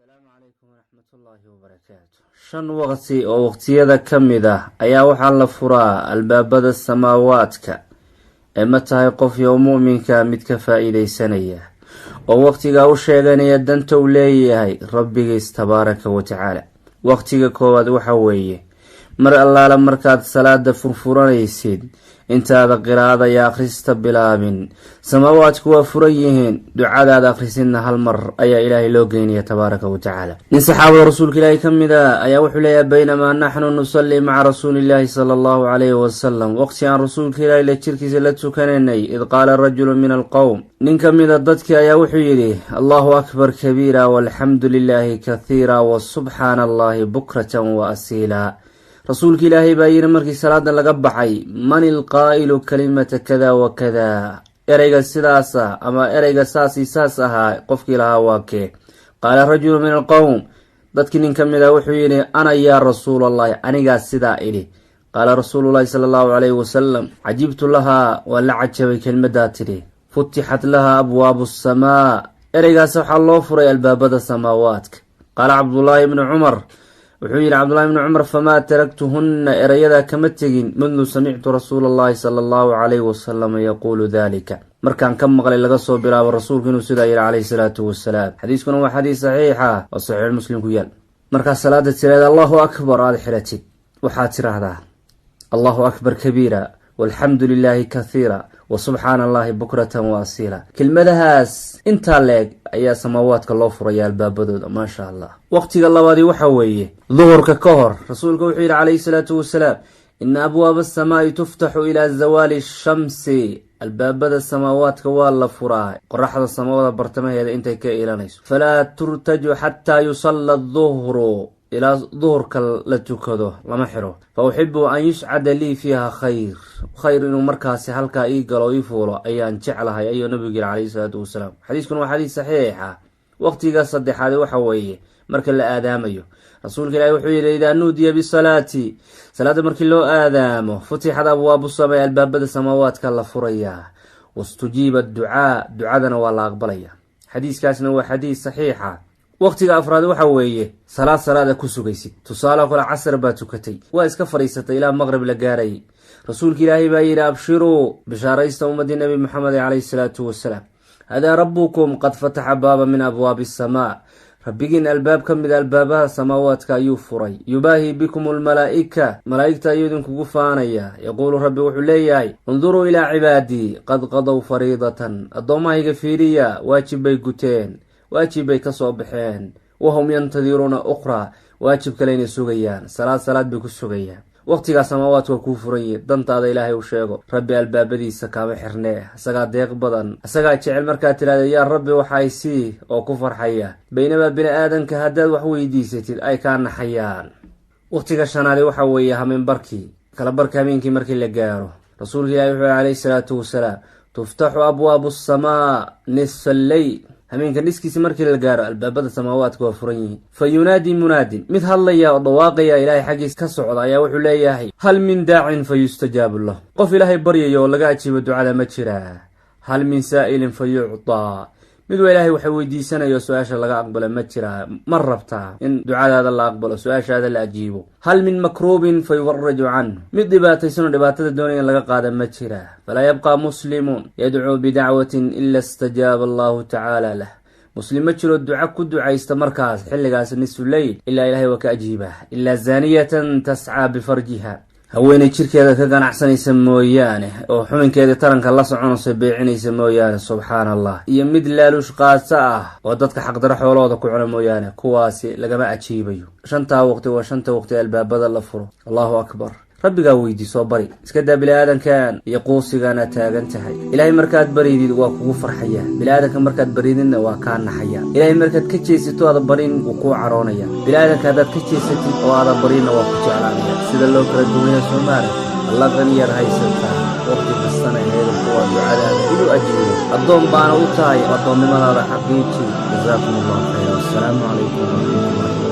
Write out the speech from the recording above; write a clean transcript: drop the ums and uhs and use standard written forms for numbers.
Asalaamu calaykum waraxmatullaahi wabarakaatu. Shan waqti oo waqtiyada ka mid ah ayaa waxaa la furaa albaabada samaawaadka. Ee ma tahay qof iyo mu'minka mid ka faa-iideysanaya oo waqtigaa u sheeganaya danta uu leeyahay Rabbigiis tabaaraka wa tacaala? Waqtiga koowaad waxa weeye mar allaala markaad salaada furfuranaysid, intaada qiraa'ada iyo akhrista bilaabin. Samaawaadku waa furan yihiin, ducadaada akhrisidna hal mar ayaa Ilaahay loo geynaya tabaaraka wa tacaala. Nin saxaabada Rasuulka Ilaahay ka mid a ayaa wuxuu leeyahay: "Baynamaa naxnu nusallii maca Rasuulillaahi sala Allahu calayhi wasalam," waqti aan Rasuulka Ilaahay la jirkiisa la tukanaynay, "id qaala rajulu min alqowm," nin ka mida dadkii ayaa wuxuu yidhi: "Allahu akbar kabiira, walxamdu lilaahi kathiira, wa subxaana Allahi bukratan wa asiila." Rasuulka Ilaahay baa yidhi markii salaada laga baxay: "Man ilqaa'ilu kalimata kada wa kada? Ereyga sidaasa ama ereyga saasii saas ahaa qofkii lahaa waa kee?" Qaala rajulu min alqowm, dadkii nin ka mid ah wuxuu yidhi: "Ana yaa Rasuul Allahi, anigaa sidaa idhi." Qaala Rasuululahi sala Allahu calayhi wasalam: "Cajibtu lahaa," waa la cajabay kelmaddaa tidhi. "Futixat laha abwaabu asamaa," ereygaas waxaa loo furay albaabada samaawaadka. Qaala Cabdullaahi ibnu Cumar, wuxuu yidhi Cabdullahi ibni Cumar: "Famaa taraktuhunna," erayadaa kama tegin, "mundu samictu Rasuula Allahi sala Allahu calayhi wasalam yaquulu dalika," markaan ka maqlay laga soo bilaabo Rasuulku inuu sidaa yidhi calayhi salaatu wasalaam. Xadiiskuna waa xadiis saxiixa oo Saxiix Muslim ku yaal. Markaa salaada tiraada Allahu akbar aada xiratid, waxaad tiraahdaa: "Allahu akbar kabiira, walxamdu lilaahi kathiira, wa subxaana Allahi bukratan wa asiila." Kelmadahaas intaa leeg ayaa samaawaadka loo furaya albaabadooda, maasha Allah. Waqtiga labaadi waxa weeye duhurka ka hor. Rasuulka wuxuu yidhi calayhi salaatu wasalaam: "Ina abwaaba asamaai tuftaxu ilaa zawaali shamsi," albaabada samaawaadka waa la furaa qoraxda samada bartamaheeda intay ka iilanayso. "Falaa turtaju xataa yusalla duhru," ilaa duhurka la tukado lama xiro. "Fa uxibu an yuscada lii fiiha khayr," khayr inuu markaasi halkaa ii galo, ii fuulo ayaan jeclahay, ayuu Nabigu yiri calayhi salaatu wasalaam. Xadiiskuna waa xadiis saxiixa. Waqtiga saddexaad waxa weeye marka la aadaamayo. Rasuulka Ilahi wuxuu yidhi: "Idaa nuudiya bisalaati," salaadda markii loo aadaamo, "futixad abwaabu samay," albaabada samaawaadka la furayaa, "wastujiiba ducaa," ducadana waa la aqbalaya. Xadiiskaasna waa xadiis saxiixa. Waqtiga afraad waxa weeye salaad salaada ku sugaysid. Tusaale kale, casar baa tukatay, waa iska fadhiisatay ilaa maqrib la gaarayay. Rasuulka Ilaahay baa yidhi: "Abshiruu," bishaaraysta ummadii Nebi Maxamed calayhi salaatu wasalaam, "hadaa rabbukum qad fataxa baaba min abwaabi asamaa," Rabbigiin albaab ka mid albaabaha samaawaadka ayuu furay. "Yubaahi bikum almalaa'ika," malaa'igta ayuu idinkugu faanaya. "Yaquulu," Rabbi wuxuu leeyahay: "Unduruu ilaa cibaadii qad qadow fariidatan," addoommahayga fiiriya, waajib bay guteen, waajib bay ka soo baxeen. "Wahum yantadiruuna ukhraa," waajib kaleynay sugayaan, salaad salaad bay ku sugayaan. Waqtigaa samaawaadka waa kuu furan yihin. Dantaada Ilaahay u sheego. Rabbi albaabadiisa kaama xirnee, isagaa deeq badan, isagaa jecel markaad tidhahda: "Yaa Rabbi, waxay sii," oo ku farxaya, baynamaa bini aadanka haddaad wax weydiisatid ay kaa naxayaan. Waqtiga shanaadi waxa weeye hameenbarkii, kala barka hameenkii markii la gaaro. Rasuulka Ilahi wuxuu calayhi salaatu wasalaam: "Tuftaxu abwaabu asamaa nisfa alleyl," hameenka niskiisa markii la gaaro albaabada samaawaadka waa furan yihiin. "Fa yunaadii munaadin," mid hadlaya oo dhawaaqaya Ilaahay xaggiis ka socda ayaa wuxuu leeyahay: "Hal min daacin fa yustajaabu lah?" Qof Ilaahay baryayo oo laga ajiibo ducada ma jiraa? "Hal min saa'ilin fa yuctaa?" Mid waa Ilaahay waxa weydiisanayo, su-aasha laga aqbalo ma jiraa? Ma rabtaa in ducadaada la aqbalo, su-aashaada la ajiibo? "Hal min makruubin fa yufaraju canh?" Mid dhibaataysanoo dhibaatada doonaya in laga qaada ma jiraa? "Falaa yabqaa muslimun yadcuu bidacwatin ila istajaaba Allahu tacaala lah," muslim ma jiro duco ku ducaysta markaas xilligaas nisfu leyl ilaa Ilahay waa ka ajiibaa. "Ilaa zaaniyatan tascaa bifarjiha," haweeney jirkeeda ka ganacsanaysa mooyaane, oo xubinkeeda taranka la soconayso, beecinaysa mooyaane, subxaana Allah, iyo mid laaluush qaata ah oo dadka xaqdaro xoolahooda ku cuna mooyaane, kuwaasi lagama ajiibayo. Shantaa waqti waa shanta waqti albaabada la furo. Allahu akbar. Rabbigaa weydii, soo bari, iska daa bini-aadankan iyo quusigaana taagan tahay. Ilaahay markaad baridid waa kugu farxaya, bini-aadanka markaad barididna waa kaa naxaya. Ilaahay markaad ka jeesato aada barin, wuu kuu caroonaya. Bini-aadanka haddaad ka jeesatid oo aada barinna, waa ku jeclaanaya. Sida loo kala duwanya soomaali. Alla qaniyaad haysataa, waqti kastana heedan kuwa ducadaada inuu ajiibo. Addoon baana u tahay, addoonnimadaada xaqiiji. Jasaakum Allahu khayra. Wassalaamu calaykum waraxmatullahi.